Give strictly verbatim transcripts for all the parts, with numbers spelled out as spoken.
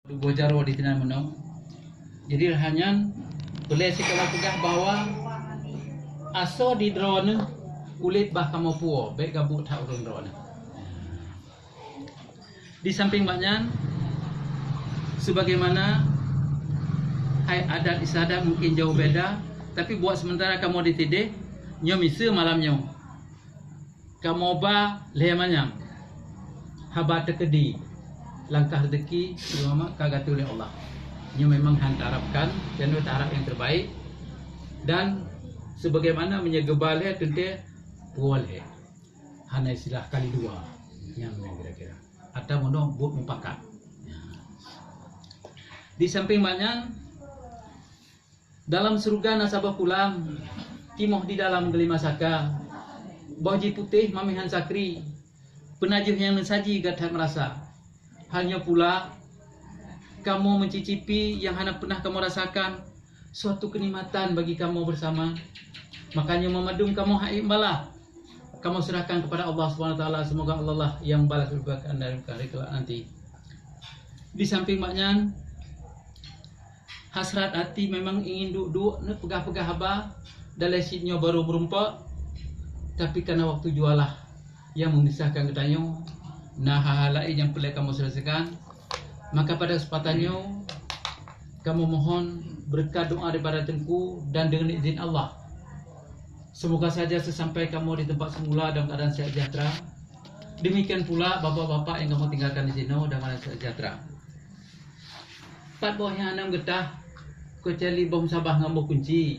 Duboh jaroe di sinan meunoe. Jadi, hana nyan, peureulée cit kamoe peugah bahwa asoe di droeneuh ulét bah kamoe puwoe, bék gabuek that ureuëng droeneuh. Di samping bak nyan, sebagaimana hai adat istiadat mungkin jauh beda, tapi buat sementara kamoe di Tideh, nyoe miseue malam nyoe. Kamoe ba lhée manyam haba teukeudi, langkah rezeki seulama ka geuatô lé Allah. Nyoe memang han taharapkan, dan taharap yang terbaik. Dan sebagaimana meunyoe geuba lhée teuntée puwoe lhée. Hana istilah kali dua. Nyan memang kira-kira. Atau meunoe buet mupakat. Di samping bak nyan, dalam syeuruga na saboh kulam, timoh di dalam geulima saka, boh jih putéh mamihan sakri, peunajoh nyang neusaji gata meurasa. Hal nyoe pula, kamoe meucicipi nyang hana peunah kamoe rasakan, suatu keunikmatan bagi kamoe beusama. Makanya, meumandum kamoe hai imbala, kamoe serahkan kepada Allah Subhanahu Wa Taala. Semoga Allah lah yang balas kebaikan dari kelak nanti. Di samping bak nyan, hasrat hati memang ingin duek-duek neupeugah-peugah haba, dan lé cit nyoe barô meurumpok, tapi karena waktu jualah yang memisahkan geutanyoe, na hal-hal laén nyang peureulée kamoe selesaikan. Maka pada kesempatan nyoe, kamoe mohon berkat doa daripada Teungku dan dengan izin Allah, semoga saja sesampai kamoe di tempat semula dalam keadaan sehat sejahtera. Demikian pula bapak-bapak yang kamoe tinggalkan di sinoe dalam keadaan sehat sejahtera. Pat boh nyang hana geutah, keucuali boh musabah ngon boh kunci.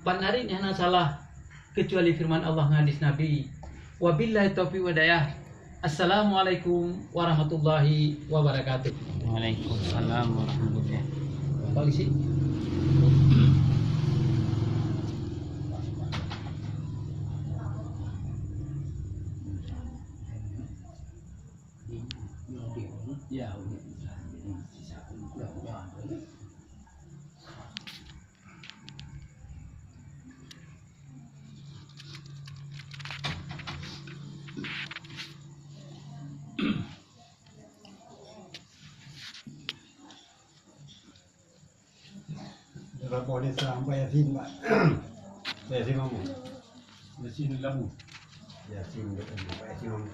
Pat narit nyang hana salah, keucuali firman Allah ngon hadis Nabi. Wabillahi taufiq wal hidayah. Assalamualaikum warahmatullahi wabarakatuh. Waalaikumsalam warahmatullahi. Pak Gisi. Berapa desa sampai Yasin, Pak? Yasin Mamu. Yasin Labu. Yasin, Pak Yasin Mamu.